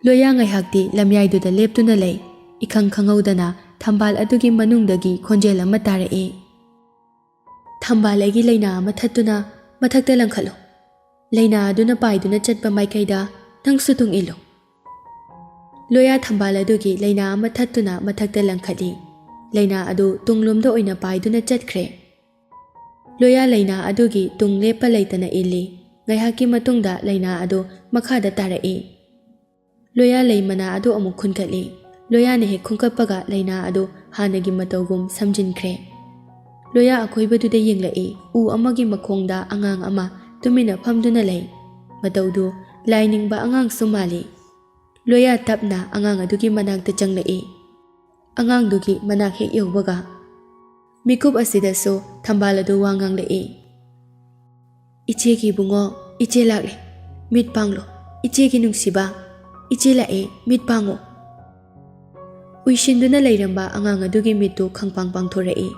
ꯂꯣꯌꯥ ꯉꯥꯏꯍꯥꯛꯇꯤ ꯂꯝꯌꯥꯏꯗꯨꯗ ꯂꯦꯞꯇꯨꯅ ꯂꯩ꯫ ꯏꯈꯪ ꯈꯪꯍꯧꯗꯅ ꯊꯝꯕꯥꯜ ꯑꯗꯨꯒꯤ ꯃꯅꯨꯡꯗꯒꯤ ꯈꯣꯟꯖꯦꯜ ꯑꯃ ꯇꯥꯔꯛꯏ꯫ "ꯊꯝꯕꯥꯜ ꯑꯩꯒꯤ ꯂꯥꯏꯅꯥ ꯑꯃ ꯊꯠꯇꯨꯅ ꯃꯊꯛꯇ ꯂꯪꯈꯠꯂꯨ꯫ ꯂꯥꯏꯅꯥ ꯑꯗꯨꯅ ꯄꯥꯏꯗꯨꯅ ꯆꯠꯄ ꯃꯥꯏꯀꯩꯗ ꯅꯪꯁꯨ ꯇꯨꯡ ꯏꯜꯂꯨ꯫" ꯂꯣꯌꯥ ꯊꯝꯕꯥꯜ ꯑꯗꯨꯒꯤ ꯂꯥꯏꯅꯥ ꯑꯃ ꯊꯠꯇꯨꯅ ꯃꯊꯛꯇ ꯂꯪꯈꯠꯂꯤ꯫ ꯂꯥꯏꯅꯥ ꯑꯗꯨ ꯇꯨꯡꯂꯣꯝꯗ ꯑꯣꯏꯅ ꯄꯥꯏꯗꯨꯅ ꯆꯠꯈ꯭ꯔꯦ꯫ ꯂꯣꯌꯥ ꯂꯥꯏꯅꯥ ꯑꯗꯨꯒꯤ ꯇꯨꯡ ꯂꯦꯞꯄ ꯂꯩꯇꯅ ꯏꯜꯂꯤ꯫ ꯉꯥꯏꯍꯥꯛꯀꯤ ꯃꯇꯨꯡꯗ ꯂꯥꯏꯅꯥ ꯑꯗꯨ ꯃꯈꯥꯗ ꯇꯥꯔꯛꯏ꯫ ꯂꯣꯌꯥ ꯂꯩ ꯃꯅꯥ ꯑꯗꯨ ꯑꯃꯨꯛ ꯈꯨꯟꯒꯠꯂꯤ꯫ ꯂꯣꯌꯥꯅ ꯍꯦꯛ ꯈꯨꯟꯒꯠꯄꯒ ꯂꯥꯏꯅꯥ ꯑꯗꯨ ꯍꯥꯟꯅꯒꯤ ꯃꯇꯧꯒꯨꯝ ꯁꯝꯖꯤꯟꯈ꯭ꯔꯦ꯫ ꯂꯣꯌꯥ ꯑꯀꯣꯏꯕꯗꯨꯗ ꯌꯦꯡꯂꯛꯏ꯫ ꯎ ꯑꯃꯒꯤ ꯃꯈꯣꯡꯗ ꯑꯉꯥꯡ ꯑꯃ ꯇꯨꯃꯤꯟꯅ ꯐꯝꯗꯨꯅ ꯂꯩ꯫ ꯃꯇꯧꯗꯨ ꯂꯥꯏ ꯅꯤꯡꯕ ꯑꯉꯥꯡꯁꯨ ꯃꯥꯜꯂꯤ꯫ ꯂꯣꯌꯥ ꯇꯞꯅ ꯑꯉꯥꯡ ꯑꯗꯨꯒꯤ ꯃꯅꯥꯛꯇ ꯆꯪꯂꯛꯏ꯫ ꯑꯉꯥꯡꯗꯨꯒꯤ ꯃꯅꯥꯛ ꯍꯦꯛ ꯌꯧꯕꯒ, ꯃꯤꯀꯨꯞ ꯑꯁꯤꯗꯁꯨ ꯊꯝꯕꯥꯜ ꯑꯗꯨ ꯋꯥ ꯉꯥꯡꯂꯛꯏ꯫ "ꯏꯆꯦꯒꯤ ꯏꯕꯨꯡꯉꯣ, ꯏꯆꯦ ꯂꯥꯛꯂꯦ꯫ ꯃꯤꯠ ꯄꯥꯡꯂꯣ, ꯏꯆꯦꯒꯤ ꯅꯨꯡꯁꯤꯕ꯫ ꯏꯆꯦ ꯂꯥꯛꯑꯦ, ꯃꯤꯠ ꯄꯥꯡꯉꯣ꯫" ꯎꯏꯁꯤꯟꯗꯨꯅ ꯂꯩꯔꯝꯕ ꯑꯉꯥꯡ ꯑꯗꯨꯒꯤ ꯃꯤꯠꯇꯨ ꯈꯪꯄꯥꯡ ꯄꯥꯡꯊꯣꯔꯛꯏ꯫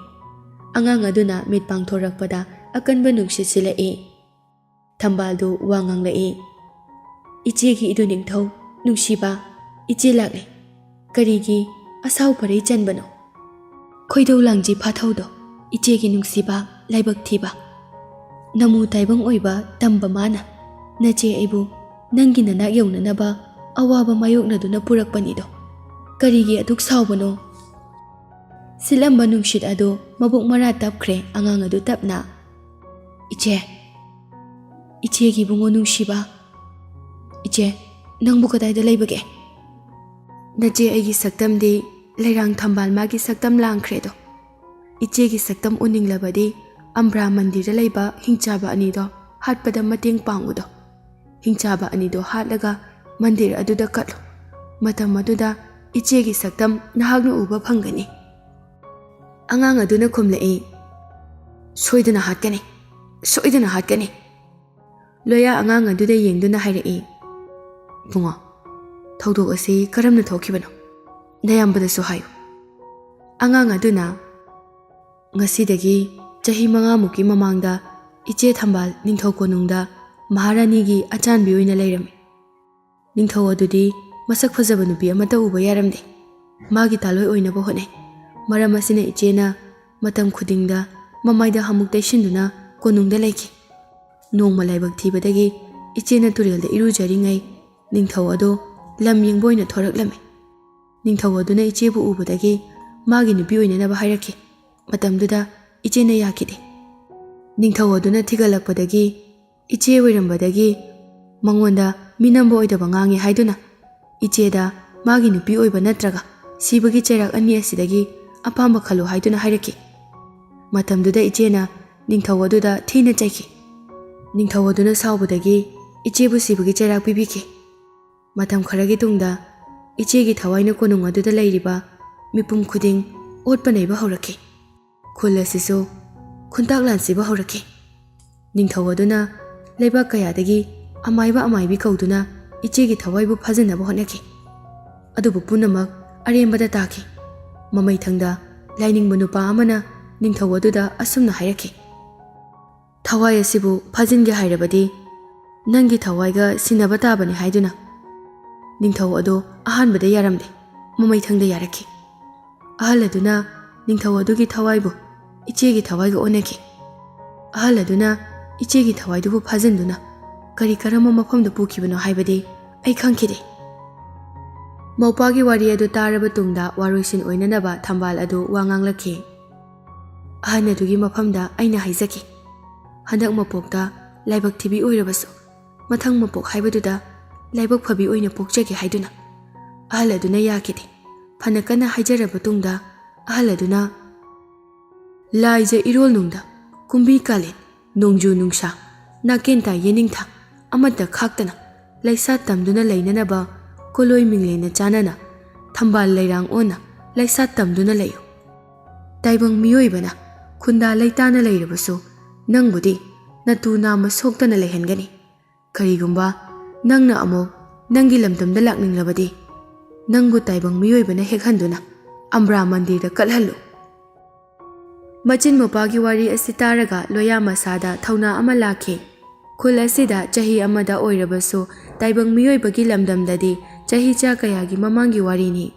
ꯑꯉꯥꯡ ꯑꯗꯨꯅ ꯃꯤꯠ ꯄꯥꯡꯊꯣꯔꯛꯄꯗ ꯑꯀꯟꯕ ꯅꯨꯡꯁꯤꯠ ꯁꯤꯜꯂꯛꯏ꯫ ꯊꯝꯕꯥꯜꯗꯨ ꯋꯥ ꯉꯥꯡꯂꯛꯏ꯫ "ꯏꯆꯦꯒꯤ ꯏꯗꯨ ꯅꯤꯡꯊꯧ, ꯅꯨꯡꯁꯤꯕ, ꯏꯆꯦ ꯂꯥꯛꯂꯦ꯫ ꯀꯔꯤꯒꯤ ꯑꯁꯥꯎ ꯄꯔꯩ ꯆꯟꯕꯅꯣ? ꯈꯣꯏꯗꯧ ꯂꯥꯡꯖꯤ ꯐꯥꯊꯧꯗꯣ, ꯏꯆꯦꯒꯤ ꯅꯨꯡꯁꯤꯕ, ꯂꯥꯏꯕꯛ ꯊꯤꯕ꯫ ꯅꯃꯨ ꯇꯥꯏꯕꯪ ꯑꯣꯏꯕ ꯇꯝꯕ ꯃꯥꯅ, ꯅꯆꯦ ꯑꯩꯕꯨ ꯅꯪꯒꯤ ꯅꯅꯥꯛ ꯌꯧꯅꯅꯕ ꯑꯋꯥꯕ ꯃꯥꯌꯣꯛꯅꯗꯨꯅ ꯄꯨꯔꯛꯄꯅꯤꯗꯣ꯫ ꯀꯔꯤꯒꯤ ꯑꯗꯨꯛ ꯁꯥꯎꯕꯅꯣ?" ꯁꯤꯠꯂꯝꯕ ꯅꯨꯡꯁꯤꯠ ꯑꯗꯨ ꯃꯕꯨꯛ ꯃꯔꯥ ꯇꯞꯈ꯭ꯔꯦ꯫ ꯑꯉꯥꯡ ꯑꯗꯨ ꯇꯞꯅ, "ꯏꯆꯦ, ꯏꯆꯦꯒꯤ ꯏꯕꯨꯡꯉꯣ ꯅꯨꯡꯁꯤꯕ, ꯏꯆꯦ, ꯅꯪꯕꯨ ꯀꯗꯥꯏꯗ ꯂꯩꯕꯒꯦ? ꯅꯆꯦ ꯑꯩꯒꯤ ꯁꯛꯇꯝꯗꯤ ꯂꯩꯔꯥꯡ ꯊꯝꯕꯥꯜ ꯃꯥꯒꯤ ꯁꯛꯇꯝ ꯂꯥꯡꯈ꯭ꯔꯦꯗꯣ꯫ ꯏꯆꯦꯒꯤ ꯁꯛꯇꯝ ꯎꯅꯤꯡꯂꯕꯗꯤ ꯑꯝꯕ꯭ꯔꯥ ꯃꯟꯗꯤꯔꯗ ꯂꯩꯕ ꯍꯤꯡꯆꯥꯕ ꯑꯅꯤꯗꯣ ꯍꯥꯠꯄꯗ ꯃꯇꯦꯡ ꯄꯥꯡꯉꯨꯗꯣ꯫ ꯍꯤꯡꯆꯥꯕ ꯑꯅꯤꯗꯣ ꯍꯥꯠꯂꯒ ꯃꯟꯗꯤꯔ ꯑꯗꯨꯗ ꯀꯠꯂꯨ꯫ ꯃꯇꯝ ꯑꯗꯨꯗ ꯏꯆꯦꯒꯤ ꯁꯛꯇꯝ ꯅꯍꯥꯛꯅ ꯎꯕ ꯐꯪꯒꯅꯤ꯫" ꯑꯉꯥꯡ ꯑꯗꯨꯅ ꯈꯨꯝꯂꯛꯏ, "ꯁꯣꯏꯗꯅ ꯍꯥꯠꯀꯅꯤ, ꯁꯣꯏꯗꯅ ꯍꯥꯠꯀꯅꯤ꯫" ꯂꯣꯌꯥ ꯑꯉꯥꯡ ꯑꯗꯨꯗ ꯌꯦꯡꯗꯨꯅ ꯍꯥꯏꯔꯛꯏ, "ꯏꯕꯨꯡꯉꯣ, ꯊꯧꯗꯣꯛ ꯑꯁꯤ ꯀꯔꯝꯅ ꯊꯣꯛꯈꯤꯕꯅꯣ? ꯅꯌꯥꯝꯕꯗꯁꯨ ꯍꯥꯏꯌꯨ꯫" ꯑꯉꯥꯡ ꯑꯗꯨꯅ, "ꯉꯁꯤꯗꯒꯤ ꯆꯍꯤ ꯃꯉꯥꯃꯨꯛꯀꯤ ꯃꯃꯥꯡꯗ ꯏꯆꯦ ꯊꯝꯕꯥꯜ ꯅꯤꯡꯊꯧ ꯀꯣꯅꯨꯡꯗ ꯃꯍꯥꯔꯥꯅꯤꯒꯤ ꯑꯆꯥꯟꯕꯤ ꯑꯣꯏꯅ ꯂꯩꯔꯝꯃꯤ꯫ ꯅꯤꯡꯊꯧ ꯑꯗꯨꯗꯤ ꯃꯁꯛ ꯐꯖꯕ ꯅꯨꯄꯤ ꯑꯃꯠꯇ ꯎꯕ ꯌꯥꯔꯝꯗꯦ꯫ ꯃꯥꯒꯤ ꯇꯥꯂꯣꯏ ꯑꯣꯏꯅꯕ ꯍꯣꯠꯅꯩ꯫ ꯃꯔꯝ ꯑꯁꯤꯅ ꯏꯆꯦꯅ ꯃꯇꯝ ꯈꯨꯗꯤꯡꯗ ꯃꯃꯥꯏꯗ ꯍꯥꯃꯨꯛ ꯇꯩꯁꯤꯟꯗꯨꯅ ꯀꯣꯅꯨꯡꯗ ꯂꯩꯈꯤ꯫ ꯅꯣꯡꯃ ꯂꯥꯏꯕꯛ ꯊꯤꯕꯗꯒꯤ ꯏꯆꯦꯅ ꯇꯨꯔꯦꯜꯗ ꯏꯔꯨꯖꯔꯤꯉꯩ ꯅꯤꯡꯊꯧ ꯑꯗꯨ ꯂꯝ ꯌꯦꯡꯕ ꯑꯣꯏꯅ ꯊꯣꯔꯛꯂꯝꯃꯤ꯫ ꯅꯤꯡꯊꯧ ꯑꯗꯨꯅ ꯏꯆꯦꯕꯨ ꯎꯕꯗꯒꯤ ꯃꯥꯒꯤ ꯅꯨꯄꯤ ꯑꯣꯏꯅꯅꯕ ꯍꯥꯏꯔꯛꯈꯤ꯫ ꯃꯇꯝꯗꯨꯗ ꯏꯆꯦꯅ ꯌꯥꯈꯤꯗꯦ꯫ ꯅꯤꯡꯊꯧ ꯑꯗꯨꯅ ꯊꯤꯒꯠꯂꯛꯄꯗꯒꯤ ꯏꯆꯦ ꯑꯣꯏꯔꯝꯕꯗꯒꯤ ꯃꯉꯣꯟꯗ ꯃꯤꯅꯝꯕ ꯑꯣꯏꯗꯕ ꯉꯥꯡꯉꯤ ꯍꯥꯏꯗꯨꯅ ꯏꯆꯦꯗ ꯃꯥꯒꯤ ꯅꯨꯄꯤ ꯑꯣꯏꯕ ꯅꯠꯇ꯭ꯔꯒ ꯁꯤꯕꯒꯤ ꯆꯩꯔꯥꯛ ꯑꯅꯤ ꯑꯁꯤꯗꯒꯤ ꯑꯄꯥꯝꯕ ꯈꯜꯂꯨ ꯍꯥꯏꯗꯨꯅ ꯍꯥꯏꯔꯛꯈꯤ꯫ ꯃꯇꯝꯗꯨꯗ ꯏꯆꯦꯅ ꯅꯤꯡꯊꯧ ꯑꯗꯨꯗ ꯊꯤꯅ ꯆꯩꯈꯤ꯫ ꯅꯤꯡꯊꯧ ꯑꯗꯨꯅ ꯁꯥꯎꯕꯗꯒꯤ ꯏꯆꯦꯕꯨ ꯁꯤꯕꯒꯤ ꯆꯩꯔꯥꯛ ꯄꯤꯕꯤꯈꯤ꯫ ꯃꯇꯝ ꯈꯔꯒꯤ ꯇꯨꯡꯗ ꯏꯆꯦꯒꯤ ꯊꯋꯥꯏꯅ ꯀꯣꯅꯨꯡ ꯑꯗꯨꯗ ꯂꯩꯔꯤꯕ ꯃꯤꯄꯨꯝ ꯈꯨꯗꯤꯡ ꯑꯣꯠꯄ ꯅꯩꯕ ꯍꯧꯔꯛꯈꯤ꯫ ꯈꯨꯜ ꯑꯁꯤꯁꯨ ꯈꯨꯟꯇꯥꯛ ꯂꯥꯟꯁꯤꯕ ꯍꯧꯔꯛꯈꯤ꯫ ꯅꯤꯡꯊꯧ ꯑꯗꯨꯅ ꯂꯩꯕꯥꯛ ꯀꯌꯥꯗꯒꯤ ꯑꯃꯥꯏꯕ ꯑꯃꯥꯏꯕꯤ ꯀꯧꯗꯨꯅ ꯏꯆꯦꯒꯤ ꯊꯋꯥꯏꯕꯨ ꯐꯥꯖꯤꯟꯅꯕ ꯍꯣꯠꯅꯈꯤ꯫ ꯑꯗꯨꯕꯨ ꯄꯨꯝꯅꯃꯛ ꯑꯔꯦꯝꯕꯗ ꯇꯥꯈꯤ꯫ ꯃꯃꯩꯊꯪꯗ ꯂꯥꯏꯅꯤꯡꯕ ꯅꯨꯄꯥ ꯑꯃꯅ ꯅꯤꯡꯊꯧ ꯑꯗꯨꯗ ꯑꯁꯨꯝꯅ ꯍꯥꯏꯔꯛꯈꯤ, "ꯊꯋꯥꯏ ꯑꯁꯤꯕꯨ ꯐꯥꯖꯤꯟꯒꯦ ꯍꯥꯏꯔꯕꯗꯤ ꯅꯪꯒꯤ ꯊꯋꯥꯏꯒ ꯁꯤꯟꯅꯕ ꯇꯥꯕꯅꯤ" ꯍꯥꯏꯗꯨꯅ꯫ ꯅꯤꯡꯊꯧ ꯑꯗꯨ ꯑꯍꯥꯟꯕꯗ ꯌꯥꯔꯝꯗꯦ, ꯃꯃꯩꯊꯪꯗ ꯌꯥꯔꯛꯈꯤ꯫ ꯑꯍꯜ ꯑꯗꯨꯅ ꯅꯤꯡꯊꯧ ꯑꯗꯨꯒꯤ ꯊꯋꯥꯏꯕꯨ ꯏꯆꯦꯒꯤ ꯊꯋꯥꯏꯒ ꯑꯣꯟꯅꯈꯤ꯫ ꯑꯍꯜ ꯑꯗꯨꯅ ꯏꯆꯦꯒꯤ ꯊꯋꯥꯏꯗꯨꯕꯨ ꯐꯥꯖꯤꯟꯗꯨꯅ ꯀꯔꯤ ꯀꯔꯝꯕ ꯃꯐꯝꯗ ꯄꯨꯈꯤꯕꯅꯣ ꯍꯥꯏꯕꯗꯤ ꯑꯩ ꯈꯪꯈꯤꯗꯦ꯫ ꯃꯧꯄꯥꯒꯤ ꯋꯥꯔꯤ ꯑꯗꯨ ꯇꯥꯔꯕ ꯇꯨꯡꯗ ꯋꯥꯔꯣꯏꯁꯤꯟ ꯑꯣꯏꯅꯅꯕ ꯊꯝꯕꯥꯜ ꯑꯗꯨ ꯋꯥ ꯉꯥꯡꯂꯛꯈꯤ꯫ ꯑꯍꯜ ꯑꯗꯨꯒꯤ ꯃꯐꯝꯗ ꯑꯩꯅ ꯍꯥꯏꯖꯈꯤ, "ꯍꯟꯗꯛ ꯃꯄꯣꯛꯇ ꯂꯥꯏꯕꯛ ꯊꯤꯕꯤ ꯑꯣꯏꯔꯕꯁꯨ ꯃꯊꯪ ꯃꯄꯣꯛ ꯍꯥꯏꯕꯗꯨꯗ ꯂꯥꯏꯕꯛ ꯐꯕꯤ ꯑꯣꯏꯅ ꯄꯣꯛꯆꯒꯦ" ꯍꯥꯏꯗꯨꯅ꯫ ꯑꯍꯜ ꯑꯗꯨꯅ ꯌꯥꯈꯤꯗꯦ꯫ ꯐꯅ ꯀꯟꯅ ꯍꯥꯏꯖꯔꯕ ꯇꯨꯡꯗ ꯑꯍꯜ ꯑꯗꯨꯅ, "ꯂꯥꯏꯖ ꯏꯔꯣꯜ ꯅꯨꯡꯗ, ꯀꯨꯝꯕꯤ ꯀꯥꯂꯦꯟ, ꯅꯣꯡꯖꯨ ꯅꯨꯡꯁꯥ, ꯅꯥꯀꯦꯟ ꯇꯥ ꯌꯦꯅꯤꯡꯊꯥ ꯑꯃꯠꯇ ꯈꯥꯛꯇꯅ ꯂꯩꯁꯥ ꯇꯝꯗꯨꯅ ꯂꯩꯅꯅꯕ ꯀꯣꯂꯣꯏ ꯃꯤꯡꯂꯦꯟꯅ ꯆꯥꯟꯅꯅ ꯊꯝꯕꯥꯜ ꯂꯩꯔꯥꯡ ꯑꯣꯟꯅ ꯂꯩꯁꯥ ꯇꯝꯗꯨꯅ ꯂꯩꯌꯨ꯫ ꯇꯥꯏꯕꯪ ꯃꯤꯑꯣꯏꯕꯅ ꯈꯨꯟꯗꯥ ꯂꯩꯇꯥꯅ ꯂꯩꯔꯕꯁꯨ ꯅꯪꯕꯨꯗꯤ ꯅꯇꯨ ꯅꯥꯝꯃ ꯁꯣꯛꯇꯅ ꯂꯩꯍꯟꯒꯅꯤ꯫ ꯀꯔꯤꯒꯨꯝꯕ ꯅꯪꯅ ꯑꯃꯨꯛ ꯅꯪꯒꯤ ꯂꯝꯗꯝꯗ ꯂꯥꯛꯅꯤꯡꯂꯕꯗꯤ ꯅꯪꯕꯨ ꯇꯥꯏꯕꯪ ꯃꯤꯑꯣꯏꯕꯅ ꯍꯦꯛꯍꯟꯗꯨꯅ ꯑꯝꯕ꯭ꯔꯥ ꯃꯟꯗꯤꯔꯗ ꯀꯠꯍꯜꯂꯨ꯫" ꯃꯆꯤꯟ ꯃꯧꯄꯥꯒꯤ ꯋꯥꯔꯤ ꯑꯁꯤ ꯇꯥꯔꯒ ꯂꯣꯌꯥ ꯃꯁꯥꯗ ꯊꯧꯅꯥ ꯑꯃ ꯂꯥꯛꯈꯤ꯫ ꯈꯨꯜ ꯑꯁꯤꯗ ꯆꯍꯤ ꯑꯃꯗ ꯑꯣꯏꯔꯕꯁꯨ ꯇꯥꯏꯕꯪ ꯃꯤꯑꯣꯏꯕꯒꯤ ꯂꯝꯗꯝꯗꯗꯤ ꯆꯍꯤ ꯆꯥ ꯀꯌꯥꯒꯤ ꯃꯃꯥꯡꯒꯤ ꯋꯥꯔꯤꯅꯤ꯫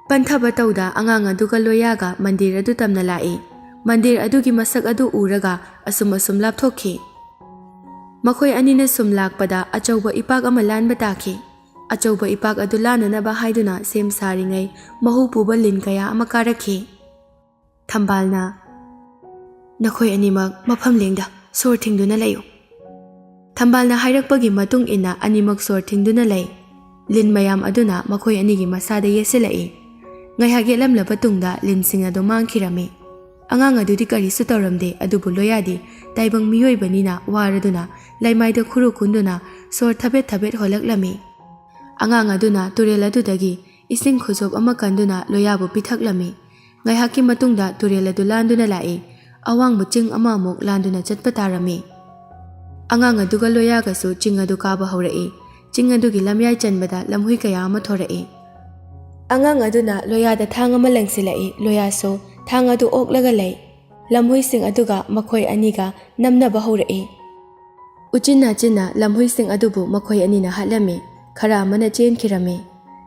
ꯄꯟꯊꯕ ꯇꯧꯗ ꯑꯉꯥꯡ ꯑꯗꯨꯒ ꯂꯣꯌꯥꯒ ꯃꯟꯗꯤꯔ ꯑꯗꯨ ꯇꯝꯅ ꯂꯥꯛꯏ꯫ ꯃꯟꯗꯤꯔ ꯑꯗꯨꯒꯤ ꯃꯁꯛ ꯑꯗꯨ ꯎꯔꯒ ꯑꯁꯨꯝ ꯑꯁꯨꯝ ꯂꯥꯞꯊꯣꯛꯈꯤ꯫ ꯃꯈꯣꯏ ꯑꯅꯤꯅ ꯁꯨꯝ ꯂꯥꯛꯄꯗ ꯑꯆꯧꯕ ꯏꯄꯥꯛ ꯑꯃ ꯂꯥꯟꯕ ꯇꯥꯈꯤ꯫ ꯑꯆꯧꯕ ꯏꯄꯥꯛ ꯑꯗꯨ ꯂꯥꯟꯅꯅꯕ ꯍꯥꯏꯗꯨꯅ ꯁꯦꯝ ꯁꯥꯔꯤꯉꯩ ꯃꯍꯨ ꯄꯨꯕ ꯂꯤꯟ ꯀꯌꯥ ꯑꯃ ꯀꯥꯔꯛꯈꯤ꯫ ꯊꯝꯕꯥꯜꯅ, "ꯅꯈꯣꯏ ꯑꯅꯤꯃꯛ ꯃꯐꯝ ꯂꯦꯡꯗ ꯁꯣꯔ ꯊꯤꯡꯗꯨꯅ ꯂꯩꯌꯨ꯫" ꯊꯝꯕꯥꯜꯅ ꯍꯥꯏꯔꯛꯄꯒꯤ ꯃꯇꯨꯡ ꯏꯟꯅ ꯑꯅꯤꯃꯛ ꯁꯣꯔ ꯊꯤꯡꯗꯨꯅ ꯂꯩ꯫ ꯂꯤꯟ ꯃꯌꯥꯝ ꯑꯗꯨꯅ ꯃꯈꯣꯏ ꯑꯅꯤꯒꯤ ꯃꯁꯥꯗ ꯌꯦꯠꯁꯤꯜꯂꯛꯏ꯫ ꯉꯥꯏꯍꯥꯛ ꯌꯦꯠꯂꯝꯂꯕ ꯇꯨꯡꯗ ꯂꯤꯟꯁꯤꯡ ꯑꯗꯨ ꯃꯥꯡꯈꯤꯔꯝꯃꯤ꯫ ꯑꯉꯥꯡ ꯑꯗꯨꯗꯤ ꯀꯔꯤꯁꯨ ꯇꯧꯔꯝꯗꯦ, ꯑꯗꯨꯕꯨ ꯂꯣꯌꯥꯗꯤ ꯇꯥꯏꯕꯪ ꯃꯤꯑꯣꯏꯕꯅꯤꯅ ꯋꯥꯔꯗꯨꯅ ꯂꯩꯃꯥꯏꯗ ꯈꯨꯔꯨ ꯀꯨꯟꯗꯨꯅ ꯁꯣꯔ ꯊꯕꯦꯠ ꯊꯕꯦꯠ ꯍꯣꯜꯂꯛꯂꯝꯃꯤ꯫ ꯑꯉꯥꯡ ꯑꯗꯨꯅ ꯇꯨꯔꯦꯜ ꯑꯗꯨꯗꯒꯤ ꯏꯁꯤꯡ ꯈꯨꯖꯣꯞ ꯑꯃ ꯀꯟꯗꯨꯅ ꯂꯣꯌꯥꯕꯨ ꯄꯤꯊꯛꯂꯝꯃꯤ꯫ ꯉꯥꯏꯍꯥꯛꯀꯤ ꯃꯇꯨꯡꯗ ꯇꯨꯔꯦꯜ ꯑꯗꯨ ꯂꯥꯟꯗꯨꯅ ꯂꯥꯛꯏ꯫ ꯑꯋꯥꯡꯕ ꯆꯤꯡ ꯑꯃ ꯑꯃꯨꯛ ꯂꯥꯟꯗꯨꯅ ꯆꯠꯄ ꯇꯥꯔꯝꯃꯤ꯫ ꯑꯉꯥꯡ ꯑꯗꯨꯒ ꯂꯣꯌꯥꯒꯁꯨ ꯆꯤꯡ ꯑꯗꯨ ꯀꯥꯕ ꯍꯧꯔꯛꯏ꯫ ꯆꯤꯡ ꯑꯗꯨꯒꯤ ꯂꯝꯌꯥꯏ ꯆꯟꯕꯗ ꯂꯝꯍꯨꯏ ꯀꯌꯥ ꯑꯃ ꯊꯣꯔꯛꯏ꯫ ꯑꯉꯥꯡ ꯑꯗꯨꯅ ꯂꯣꯌꯥꯗ ꯊꯥꯡ ꯑꯃ ꯂꯪꯁꯤꯜꯂꯛꯏ꯫ ꯂꯣꯌꯥꯁꯨ ꯊꯥꯡ ꯑꯗꯨ ꯑꯣꯛꯂꯒ ꯂꯩ꯫ ꯂꯝꯍꯨꯏꯁꯤꯡ ꯑꯗꯨꯒ ꯃꯈꯣꯏ ꯑꯅꯤꯒ ꯅꯝꯅꯕ ꯍꯧꯔꯛꯏ꯫ ꯎꯆꯤꯟ ꯅꯥꯆꯤꯟꯅ ꯂꯝꯍꯨꯏꯁꯤꯡ ꯑꯗꯨꯕꯨ ꯃꯈꯣꯏ ꯑꯅꯤꯅ ꯍꯥꯠꯂꯝꯃꯤ꯫ ꯈꯔ ꯑꯃꯅ ꯆꯦꯟꯈꯤꯔꯝꯃꯤ꯫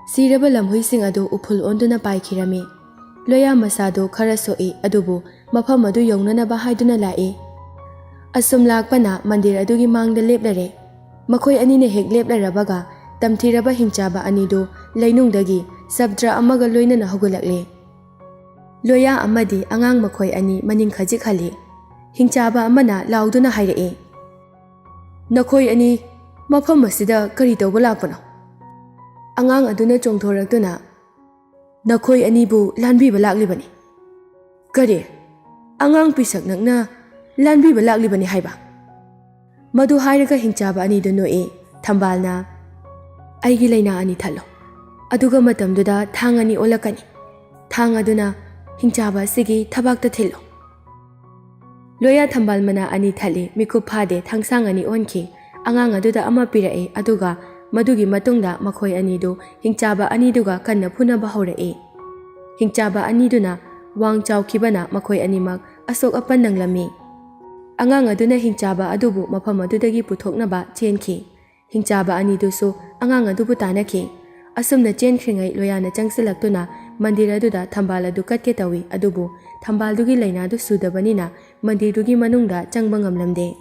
ꯁꯤꯔꯕ ꯂꯝꯍꯨꯏꯁꯤꯡ ꯑꯗꯨ ꯎꯐꯨꯜ ꯑꯣꯟꯗꯨꯅ ꯄꯥꯏꯈꯤꯔꯝꯃꯤ꯫ ꯂꯣꯌꯥ ꯃꯁꯥꯗꯨ ꯈꯔ ꯁꯣꯛꯏ, ꯑꯗꯨꯕꯨ ꯃꯐꯝ ꯑꯗꯨ ꯌꯧꯅꯅꯕ ꯍꯥꯏꯗꯨꯅ ꯂꯥꯛꯏ꯫ ꯑꯁꯨꯝ ꯂꯥꯛꯄꯅ ꯃꯟꯗꯤꯔ ꯑꯗꯨꯒꯤ ꯃꯥꯡꯗ ꯂꯦꯞꯂꯔꯦ꯫ ꯃꯈꯣꯏ ꯑꯅꯤꯅ ꯍꯦꯛ ꯂꯦꯞꯂꯔꯕꯒ ꯇꯝꯊꯤꯔꯕ ꯍꯤꯡꯆꯥꯕ ꯑꯅꯤꯗꯨ ꯂꯩꯅꯨꯡꯗꯒꯤ ꯁꯕꯗ꯭ꯔ ꯑꯃꯒ ꯂꯣꯏꯅꯅ ꯍꯧꯒꯠꯂꯛꯂꯦ꯫ ꯂꯣꯌꯥ ꯑꯃꯗꯤ ꯑꯉꯥꯡ ꯃꯈꯣꯏ ꯑꯅꯤ ꯃꯅꯤꯡ ꯈꯖꯤꯛ ꯍꯜꯂꯤ꯫ ꯍꯤꯡꯆꯥꯕ ꯑꯃꯅ ꯂꯥꯎꯗꯨꯅ ꯍꯥꯏꯔꯛꯏ, "ꯅꯈꯣꯏ ꯑꯅꯤ ꯃꯐꯝ ꯑꯁꯤꯗ ꯀꯔꯤ ꯇꯧꯕ ꯂꯥꯛꯄꯅꯣ?" ꯑꯉꯥꯡ ꯑꯗꯨꯅ ꯆꯣꯡꯊꯣꯔꯛꯇꯨꯅ, "ꯅꯈꯣꯏ ꯑꯅꯤꯕꯨ ꯂꯥꯟꯕꯤꯕ ꯂꯥꯛꯂꯤꯕꯅꯤ꯫" "ꯀꯔꯤ? ꯑꯉꯥꯡ ꯄꯤꯁꯛ ꯅꯪꯅ ꯂꯥꯟꯕꯤꯕ ꯂꯥꯛꯂꯤꯕꯅꯤ ꯍꯥꯏꯕ?" ꯃꯗꯨ ꯍꯥꯏꯔꯒ ꯍꯤꯡꯆꯥꯕ ꯑꯅꯤꯗꯨ ꯅꯣꯛꯏ꯫ ꯊꯝꯕꯥꯜꯅ, "ꯑꯩꯒꯤ ꯂꯩꯅꯥ ꯑꯅꯤ ꯊꯠꯂꯣ, ꯑꯗꯨꯒ ꯃꯇꯝꯗꯨꯗ ꯊꯥꯡ ꯑꯅꯤ ꯑꯣꯜꯂꯛꯀꯅꯤ꯫ ꯊꯥꯡ ꯑꯗꯨꯅ ꯍꯤꯡꯆꯥꯕ ꯑꯁꯤꯒꯤ ꯊꯕꯥꯛꯇ ꯊꯤꯜꯂꯨ꯫" ꯂꯣꯌꯥ ꯊꯝꯕꯥꯜ ꯃꯅꯥ ꯑꯅꯤ ꯊꯠꯂꯤ꯫ ꯃꯤꯀꯨꯞ ꯐꯥꯗꯦ, ꯊꯥꯡꯁꯥꯡ ꯑꯅꯤ ꯑꯣꯟꯈꯤ꯫ ꯑꯉꯥꯡ ꯑꯗꯨꯗ ꯑꯃ ꯄꯤꯔꯛꯏ, ꯑꯗꯨꯒ ꯃꯗꯨꯒꯤ ꯃꯇꯨꯡꯗ ꯃꯈꯣꯏ ꯑꯅꯤꯗꯨ ꯍꯤꯡꯆꯥꯕ ꯑꯅꯤꯗꯨꯒ ꯀꯟꯅ ꯐꯨꯅꯕ ꯍꯧꯔꯛꯏ꯫ ꯍꯤꯡꯆꯥꯕ ꯑꯅꯤꯗꯨꯅ ꯋꯥꯡ ꯆꯥꯎꯈꯤꯕꯅ ꯃꯈꯣꯏ ꯑꯅꯤꯃꯛ ꯑꯁꯣꯛ ꯑꯄꯟ ꯅꯪꯂꯝꯃꯤ꯫ ꯑꯉꯥꯡ ꯑꯗꯨꯅ ꯍꯤꯡꯆꯥꯕ ꯑꯗꯨꯕꯨ ꯃꯐꯝ ꯑꯗꯨꯗꯒꯤ ꯄꯨꯊꯣꯛꯅꯕ ꯆꯦꯟꯈꯤ꯫ ꯍꯤꯡꯆꯥꯕ ꯑꯅꯤꯗꯨꯁꯨ ꯑꯉꯥꯡ ꯑꯗꯨꯕꯨ ꯇꯥꯟꯅꯈꯤ꯫ ꯑꯁꯨꯝꯅ ꯆꯦꯟꯈ꯭ꯔꯤꯉꯩ ꯂꯣꯌꯥꯅ ꯆꯪꯁꯤꯜꯂꯛꯇꯨꯅ ꯃꯟꯗꯤꯔ ꯑꯗꯨꯗ ꯊꯝꯕꯥꯜ ꯑꯗꯨ ꯀꯠꯀꯦ ꯇꯧꯏ, ꯑꯗꯨꯕꯨ ꯊꯝꯕꯥꯜꯗꯨꯒꯤ ꯂꯩꯅꯥꯗꯨ ꯁꯨꯗꯕꯅꯤꯅ ꯃꯟꯗꯤꯔꯗꯨꯒꯤ ꯃꯅꯨꯡꯗ ꯆꯪꯕ ꯉꯝꯂꯝꯗꯦ꯫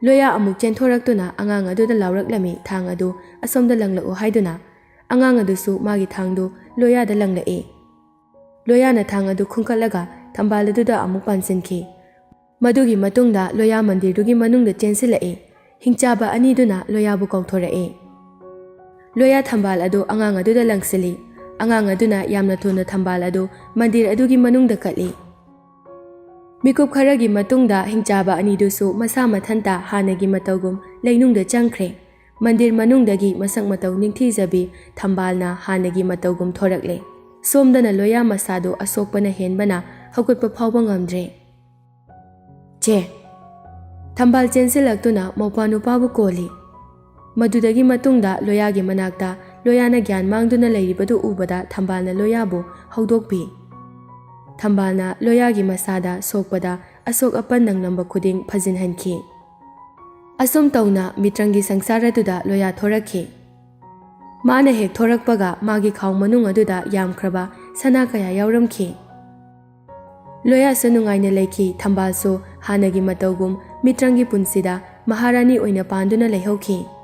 ꯂꯣꯌꯥ ꯑꯃꯨꯛ ꯆꯦꯟꯊꯣꯔꯛꯇꯨꯅ ꯑꯉꯥꯡ ꯑꯗꯨꯗ ꯂꯥꯎꯔꯛꯂꯝꯃꯤ, ꯊꯥꯡ ꯑꯗꯨ ꯑꯁꯣꯝꯗ ꯂꯪꯂꯛꯎ ꯍꯥꯏꯗꯨꯅ꯫ ꯑꯉꯥꯡ ꯑꯗꯨꯁꯨ ꯃꯥꯒꯤ ꯊꯥꯡꯗꯨ ꯂꯣꯌꯥꯗ ꯂꯪꯂꯛꯏ꯫ ꯂꯣꯌꯥꯅ ꯊꯥꯡ ꯑꯗꯨ ꯈꯨꯟꯀꯠꯂꯒ ꯊꯝꯕꯥꯜ ꯑꯗꯨꯗ ꯑꯃꯨꯛ ꯄꯥꯟꯁꯤꯟꯈꯤ꯫ ꯃꯗꯨꯒꯤ ꯃꯇꯨꯡꯗ ꯂꯣꯌꯥ ꯃꯟꯗꯤꯔꯗꯨꯒꯤ ꯃꯅꯨꯡꯗ ꯆꯦꯟꯁꯤꯜꯂꯛꯏ꯫ ꯍꯤꯡꯆꯥꯕ ꯑꯅꯤꯗꯨꯅ ꯂꯣꯌꯥꯕꯨ ꯀꯧꯊꯣꯔꯛꯏ꯫ ꯂꯣꯌꯥ ꯊꯝꯕꯥꯜ ꯑꯗꯨ ꯑꯉꯥꯡ ꯑꯗꯨꯗ ꯂꯪꯁꯤꯜꯂꯤ꯫ ꯑꯉꯥꯡ ꯑꯗꯨꯅ ꯌꯥꯝꯅ ꯊꯨꯅ ꯊꯝꯕꯥꯜ ꯑꯗꯨ ꯃꯟꯗꯤꯔ ꯑꯗꯨꯒꯤ ꯃꯅꯨꯡꯗ ꯀꯠꯂꯤ꯫ ꯃꯤꯀꯨꯞ ꯈꯔꯒꯤ ꯃꯇꯨꯡꯗ ꯍꯤꯡꯆꯥꯕ ꯑꯅꯤꯗꯨꯁꯨ ꯃꯁꯥ ꯃꯊꯟꯇ ꯍꯥꯟꯅꯒꯤ ꯃꯇꯧꯒꯨꯝ ꯂꯩꯅꯨꯡꯗ ꯆꯪꯈ꯭ꯔꯦ꯫ ꯃꯟꯗꯤꯔ ꯃꯅꯨꯡꯗꯒꯤ ꯃꯁꯛ ꯃꯇꯧ ꯅꯤꯡꯊꯤꯖꯕꯤ ꯊꯝꯕꯥꯜꯅ ꯍꯥꯟꯅꯒꯤ ꯃꯇꯧꯒꯨꯝ ꯊꯣꯔꯛꯂꯦ꯫ ꯁꯣꯝꯗꯅ ꯂꯣꯌꯥ ꯃꯁꯥꯗꯨ ꯑꯁꯣꯛꯄꯅ ꯍꯦꯟꯕꯅ ꯍꯧꯒꯠꯄ ꯐꯥꯎꯕ ꯉꯝꯗ꯭ꯔꯦ꯫ "ꯆꯦ!" ꯊꯝꯕꯥꯜ ꯆꯦꯟꯁꯤꯜꯂꯛꯇꯨꯅ ꯃꯧꯄ꯭ꯋꯥ ꯅꯨꯄꯥꯕꯨ ꯀꯣꯜꯂꯤ꯫ ꯃꯗꯨꯗꯒꯤ ꯃꯇꯨꯡꯗ ꯂꯣꯌꯥꯒꯤ ꯃꯅꯥꯛꯇ ꯂꯣꯌꯥꯅ ꯒ꯭ꯌꯥꯟ ꯃꯥꯡꯗꯨꯅ ꯂꯩꯔꯤꯕꯗꯨ ꯎꯕꯗ ꯊꯝꯕꯥꯜꯅ ꯂꯣꯌꯥꯕꯨ ꯍꯧꯗꯣꯛꯄꯤ꯫ ꯊꯝꯕꯥꯜꯅ ꯂꯣꯌꯥꯒꯤ ꯃꯁꯥꯗ ꯁꯣꯛꯄꯗ ꯑꯁꯣꯛ ꯑꯄꯟ ꯅꯪꯂꯝꯕ ꯈꯨꯗꯤꯡ ꯐꯖꯤꯟꯍꯟꯈꯤ꯫ ꯑꯁꯨꯝ ꯇꯧꯅ ꯃꯤꯇ꯭ꯔꯪꯒꯤ ꯁꯪꯁꯥꯔ ꯑꯗꯨꯗ ꯂꯣꯌꯥ ꯊꯣꯔꯛꯈꯤ꯫ ꯃꯥꯅ ꯍꯦꯛ ꯊꯣꯔꯛꯄꯒ ꯃꯥꯒꯤ ꯈꯥꯎ ꯃꯅꯨꯡ ꯑꯗꯨꯗ ꯌꯥꯝꯈ꯭ꯔꯕ ꯁꯅꯥ ꯀꯌꯥ ꯌꯥꯎꯔꯝꯈꯤ꯫ ꯂꯣꯌꯥꯁꯨ ꯅꯨꯡꯉꯥꯏꯅ ꯂꯩꯈꯤ꯫ ꯊꯝꯕꯥꯜꯁꯨ ꯍꯥꯟꯅꯒꯤ ꯃꯇꯧꯒꯨꯝ ꯃꯤꯇ꯭ꯔꯪꯒꯤ ꯄꯨꯟꯁꯤꯗ ꯃꯍꯥꯔꯥꯅꯤ ꯑꯣꯏꯅ ꯄꯥꯟꯗꯨꯅ ꯂꯩꯍꯧꯈꯤ꯫